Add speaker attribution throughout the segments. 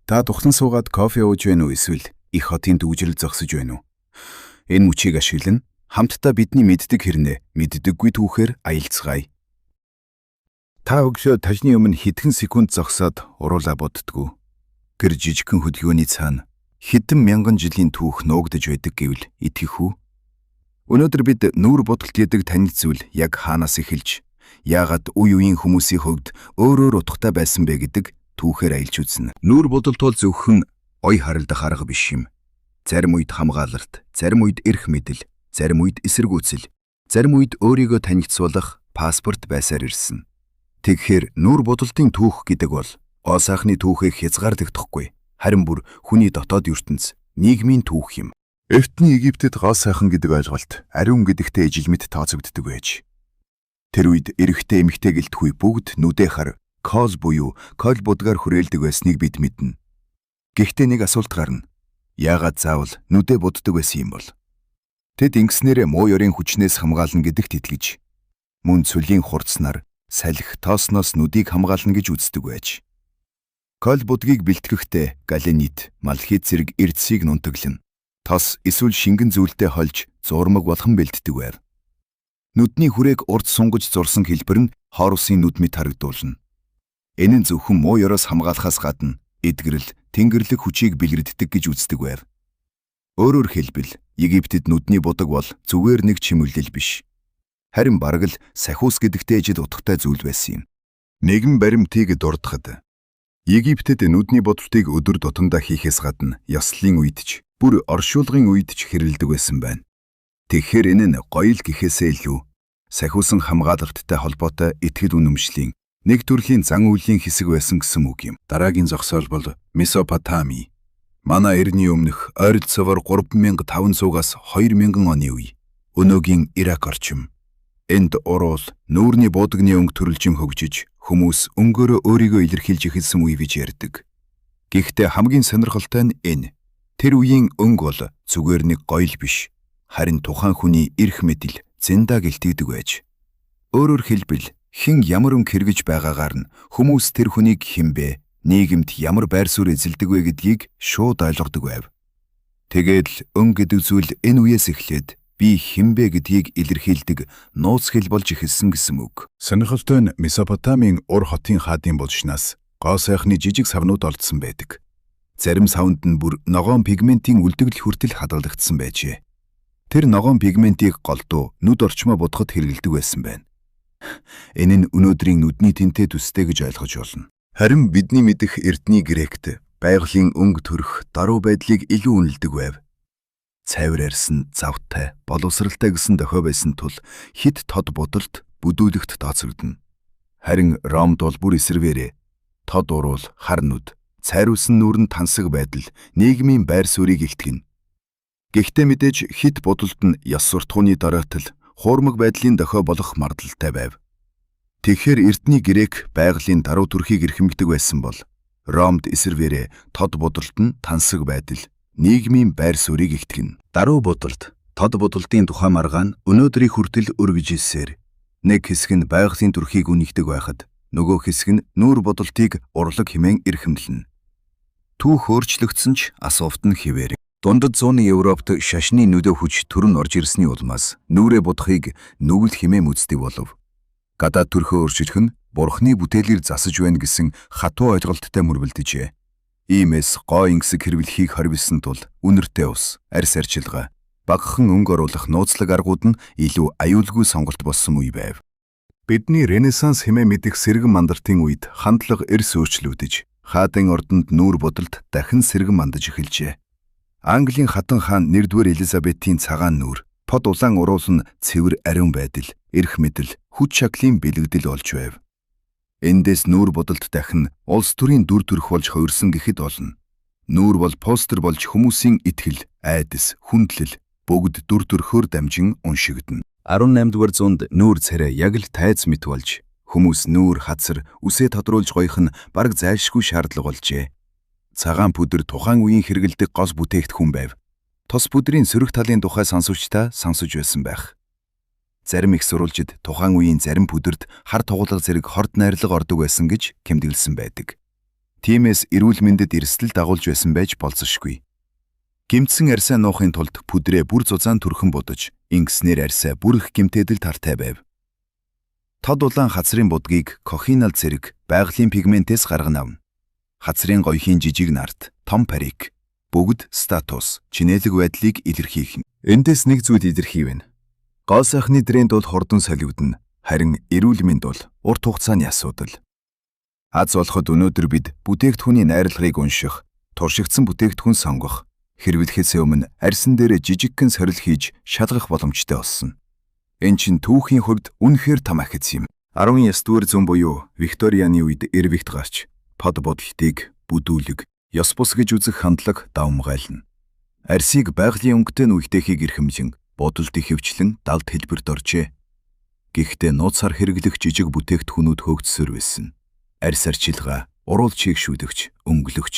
Speaker 1: Та тухлан суугаад кофе ууж байна уу эсвэл их хотын түгжрэл зогсож байна уу? Энэ мөчийг ашиглан хамтдаа бидний мэддэг хэрнээ мэддэггүй түүхээр аялцгаая. Та өглөө тажны өмнө хэдхэн секунд зогсоод уруулаа буддаг уу? Тэр жижигхэн хөдөлгөөний цаана хэдэн мянган жилийн түүх нуугдаж байдаг гэвэл итгэх үү? Өнөөдөр бид нүүр будалт гэдэг танил зүйл яг хаанаас эхэлж, яагаад үе үеийн хүмүүсийн хувьд өөр өөр утгатай байсан бэ гэдэг түүхээр аялж үзнэ. Нүүр будалт бол зөвхөн ой харалдах арга биш юм. Зарим үед хамгаалалт, зарим үед эрх мэдэл, зарим үед эсэргүүцэл, зарим үед өөрийгөө танилцуулах паспорт байсаар ирсэн. Тэгэхээр нүүр будалтын түүх гэдэг бол гоо сайхны түүхийг хязгаарлагдахгүй, харин бүр хүний дотоод ертөнц, нийгмийн түүх юм. Эртний Египтэд гоо сайхан гэдэг ойлголт ариун гэдэгтэй ижил мэт тооцогддог байж. Тэр үед эрэгтэй эмэгтэй гэлтгүй бүгд нүдээ хар кол буюу кол будгаар хүрээлдэг байсныг бид мэднэ. Гэхдээ нэг асуулт гарна. Яагаад заавал нүдээ буддаг байсан юм бол? Тэд ингэснээрээ муу ёрын хүчнээс хамгаална гэдэгт итгэж, мөн цөлийн хурцнаар салхи тоосноос нүдийг хамгаална гэж үздэг байж. Кол будгийг бэлтгэхдээ галенит, малхит зэрэг эрдсийг нунтаглана. Тос эсвэл шингэн зүйлтэй хольж зурмаг болгон бэлддэг байв. Нүдний хүрээг урд сунгаж зурсан хэлбэр нь Хорусын нүд мэт харагдуулна. Энэ нь зөвхөн муу ёроос хамгаалахаас гадна эдгэрэл, тэнгэрлэг хүчийг бэлгэддэг гэж үздэг байв. Өөрөөр хэлбэл, Египтэд нүдний будаг бол зүгээр нэг чимэглэл биш. Харин бараг л сахиус гэдэгтэй ижил утгатай зүйл байсан юм. Нэгэн баримтыг дурдахад Египтэд нүдний будалтыг өдөр тутамдаа хийхээс гадна ёслолын үед ч бүр оршуулгын үед ч хэрэглэдэг байсан байна. Тэгэхээр энэ нь гоёл гэхээсээ илүү сахиусан хамгаалалттай холбоотой итгэл үнэмшлийн нэг төрлийн зан үйлийн хэсэг байсан гэсэн үг юм. Дараагийн зогсоол бол Месопотами. Манай эртний өмнөх ойролцоогоор 3500-аас 2000 оны үе. Өнөөгийн Ирак орчим. Энд уруул, нүүрний буудагны өнгө төрөлжин хөгжиж, хүмүүс өнгөөрөө өөрийгөө илэрхийлж эхэлсэн үе гэж ярьдаг. Гэхдээ хамгийн сонирхолтой нь энэ. Тэр үеийн өнгө бол зүгээр нэг гоёл биш. Харин тухайн хүний эрх мэдэл, зиндааг илтгэдэг байж. Өөрөөр хэлбэл, хэн ямар өнгө хэрэглэж байгаагаар нь хүмүүс тэр хүнийг хэн бэ, нийгэмд ямар байр суурь эзэлдэг вэ гэдгийг шууд ойлгодог байв. Тэгээд л өнгө гэдэг зүйл энэ үеэс эхлээд би хэн бэ гэдгийг илэрхийлдэг нууц хэл болж эхэлсэн гэсэн үг. Сонирхолтой нь Месопотамийн Ур хотын хаадын булшнаас гоо сайхны жижиг савнууд олдсон байдаг. Зарим савнд нь бүр ногоон пигментийн үлдэгдэл хүртэл хадгалагдсан байжээ. Тэр ногоон пигментийг голдуу нүд орчмоо будахад хэрэглэдэг байсан байна. Энэ нь өнөөдрийн нүдний тэнтэй төстэй гэж ойлгож болно. Харин бидний мэдэх эртний Грект байгалийн өнгө төрх даруй байдлыг илүү үнэлдэг байв. Цайвар арьс нь завтай, боловсралтай гэсэн дохио байсан тул хэт тод будалт бүдүүлэгт тооцогдоно. Харин Ромд бол бүр эсрэгээрээ тод уруул, хар нүд, цайруулсан нүүр нь тансаг байдал, нийгмийн байр суурийг илтгэнэ. Гэхдээ мэдээж хэт будалт нь ёс суртахууны доройтол, хуурмаг байдлын дохио болох магадлалтай байв. Тэгэхээр эртний Грек байгалийн даруй төрхийг эрхэмлэдэг байсан бол Ромд эсрэгээрээ тод будалт нь тансаг байдал, нийгмийн байр суурийг илтгэнэ. Даруй будалт, тод будалтын тухай маргаан өнөөдрийг хүртэл өргөж ирсээр нэг хэсэг нь байгалийн төрхийг үнэлдэг байхад нөгөө хэсэг нь нүүр будалтыг урлаг хэмээн эрхэмлэнэ. Түүх өөрчлөгдсөн ч асуулт нь хэвээр. Дундад зууны Европт шашны нүдэ хүч түрэн орж ирсний улмаас нүүрээ будахыг нүгэл хэмээн үздэг болов. Гадаад төрхөө өөрчилөх нь бурхны бүтээлээр засаж байна гэсэн хатуу ойлголттой мөрвөлдөжээ. Иймээс гоо ингэсэг хэрэглэхийг хорьволсон тул үнэртэй ус, арьс арчилгаа, багахан өнгө оруулах нууцлаг аргууд нь илүү аюулгүй сонголт болсон үе байв. Бидний Ренессанс хэмээн мэдэх сэргэн мандартын үед хандлага эрс өөрчлөгдөж, хаадын ордонд нүүр будалт дахин сэргэн мандаж эхэлжээ. Английн хатан хаан 1-р Элизабетийн цагаан нүүр, под улаан уруул нь цэвэр ариун байдал, эрх мэдэл, хүч чадлын бэлэгдэл болж байв. Эндээс нүүр будалт дахин улс төрийн дүр төрх болж хувирсан гэхэд болно. Нүүр бол постэр болж хүмүүсийн итгэл, айдас, хүндлэл бүгд дүр төрхөөр дамжин уншигдана. 18 дугаар зуунд нүүр царай яг л тайз мэт болж хүмүүс нүүр хацар үсээ тодруулж гоёх нь бараг зайлшгүй шаардлага болжээ. Цагаан пүдэр тухайн үеийн хэрэглэдэг гол бүтээгдэхүүн байв. Тос пүдрийн сөрөг талын тухай сонсогч та сонсож байсан байх. Зарим их сурвалжид тухайн үеийн зарим пүдэрт хар тугалга зэрэг хорд найрлага ордог байсан гэж тэмдэглэсэн байдаг. Тиймээс эрүүл мэндэд эрсдэл дагуулж байсан байж болзошгүй. Гэмтсэн арьсаа нуухын тулд пүдрээ бүр зузаан түрхэн будаж, ингэснээр арьсаа бүр их гэмтээдэл тартай байв. Тод улаан хацрын будгийг кохинал зэрэг байгалийн пигментээс гарган авна. Хацрын гоёхийн жижиг нарт, том парик, бүгд статус, чинээлэг байдлыг илэрхийлнэ. Эндээс нэг зүйл илэрхий байна. Гоо сайхны тренд бол хурдан солигдоно, харин эрүүл мэнд бол урт хугацааны асуудал. Аз болоход өнөөдөр бид бүтээгдэхүүний найрлагыг унших, туршигдсан бүтээгдэхүүн сонгох, хэрэглэхээс өмнө арьсан дээр жижигхэн сорил хийж шалгах боломжтой болсон. Энэ чинь түүхийн хувьд үнэхээр том ахиц юм. 19 дугаар зуун буюу Викторианы үед Эрвигт гарч под будалтыг бүдүүлэг, ёс бус гэж үзэх хандлага давамгайлна. Арьсыг байгалийн өнгөтэй нь үгтээхийг эрхэмлэн будалт ихэвчлэн далд хэлбэрт оржээ. Гэхдээ нууцаар хэрэглэх жижиг бүтээгдэхүүнүүд хөгжсөр байсан. Арьс арчилгаа, уруул чийгшүүлэгч, өнгөлөгч,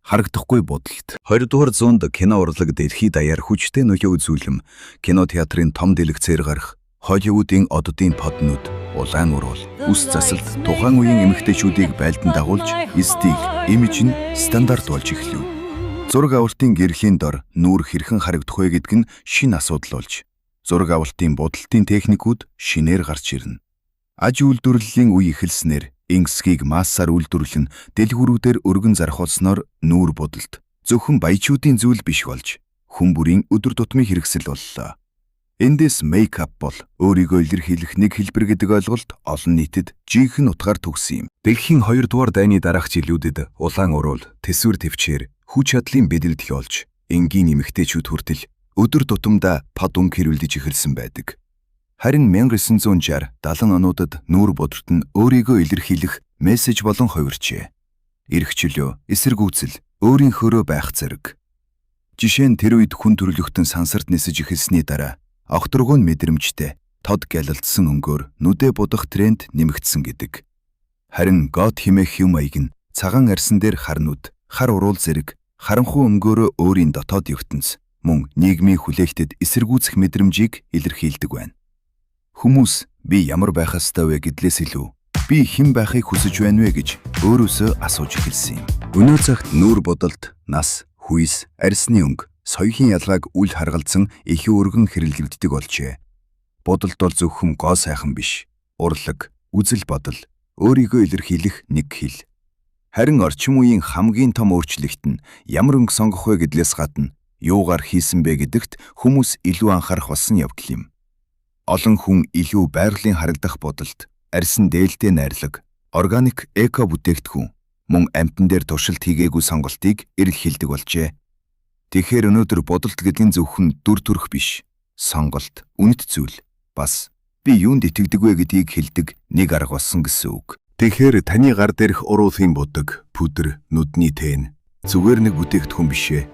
Speaker 1: харагдахгүй будалт. 20 дугаар зуунд кино урлаг дэлхий даяар хүчтэй нөлөө үзүүлэм, кино театрын том дэлгэцээр гарах, Холливуудын оддын поднууд, улаан уруул, үс засалт тухайн үеийн эмэгтэйчүүдийг байлдан дагуулж, стил, имиж нь стандарт болж эхлэв. Зураг авалтын гэрлийн дор нүүр хэрхэн харагдах вэ гэдэг нь шинэ асуудал болж, зураг авалтын будалтын техникүүд шинээр гарч ирнэ. Аж үйлдвэрлэлийн үе эхэлснээр ингэсгийг массаар үйлдвэрлэн дэлгүүрүүдээр өргөн зарах болсноор нүүр будалт зөвхөн баячуудын зүйл биш болж, хүн бүрийн өдөр тутмын хэрэгсэл боллоо. Эндээс мейкап бол өөрийгөө илэрхийлэх нэг хэлбэр гэдэг ойлголт олон нийтэд жинхэнэ утгаар төгссөн юм. Дэлхийн 2 дугаар дайны дараах жилүүдэд улаан уруул, тэсвэр тэвчээр, хүч чадлын бэдэлдэл болж, энгийн эмэгтэйчүүд хүртэл өдөр тутамдаа под өнгө хэрэглэж эхэлсэн байдаг. Харин 1960, 70 онуудад нүүр будалт нь өөрийгөө илэрхийлэх мессеж болон хувирчээ. Эрх чөлөө, эсэргүүцэл, өөрийнхөөрөө байх зэрэг. Жишээ нь тэр үед хүн төрөлхтөн сансарт нисэж эхэлсний дараа огторгуйн мэдрэмжтэй тод гялалдсан өнгөөр нүдээ будах тренд нэмэгдсэн гэдэг. Харин гот хэмээх хэв маяг нь цагаан арьсан дээр хар нүд, хар уруул зэрэг харанхуй өнгөөрөө өөрийн дотоод ертөнц мөн нийгмийн хүлээлтэд эсэргүүцэх мэдрэмжийг илэрхийлдэг байна. Хүмүүс би ямар байх ёстой вэ гэдлээс илүү би хэн байхыг хүсэж байна вэ гэж өөрөөсөө асууж эхэлсэн юм. Өнөө цагт нүүр будалт, нас, хүйс, арьсны өнгө, соёлын ялгааг үл харгалзан их өргөн хэрэглэгддэг болжээ. Будалт бол зөвхөн гоо сайхан биш. Урлаг, үзэл бодол, өөрийгөө илэрхийлэх нэг хэл. Харин орчин үеийн хамгийн том өөрчлөлт нь ямар өнгө сонгох вэ гэдлээс гадна юугаар хийсэн бэ гэдэгт хүмүүс илүү анхаарах болсон явдал юм. Олон хүн илүү байгалийн харагдах будалт, арьсан дээлтэй найрлаг, органик эко бүтээгдэхүүн, мөн амьтан дээр туршилт хийгээгүй сонголтыг эрэлхийлдэг болжээ. Тэгэхээр өнөөдөр будалт гэдэг нь зөвхөн дүр төрх биш. Сонголт, үнэт зүйл, бас би юунд итгэдэг вэ гэдгийг хэлдэг нэг арга болсон гэсэн үг. Тэгэхээр таны гар дээрх уруулын будаг, пудр, нүдний тэн зүгээр нэг бүтээгдэхүүн биш ээ.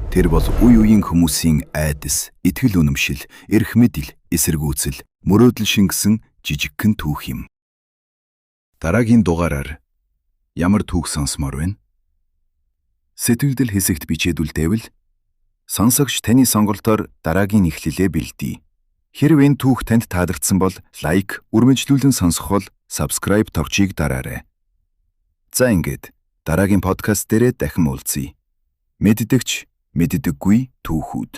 Speaker 1: Тэр бол үе үеийн хүмүүсийн айдас, итгэл үнэмшил, эрх мэдэл, эсэргүүцэл, мөрөөдөл шингэсэн жижигхэн түүх юм. Дараагийн дугаараар ямар түүх сонсомоор байна? Сэтгэгдэл хэсэгт бичээд үлдээвэл сонсогч таны сонголтоор дараагийн эхлэлээ бэлдээе. Хэрэв энэ түүх танд таалагдсан бол like, үргэлжлүүлэн сонсох бол subscribe товчийг дараарай. За, ингээд дараагийн подкаст дээрээ дахин уулзъя. Мэддэгч, мэддэггүй түүхүүд.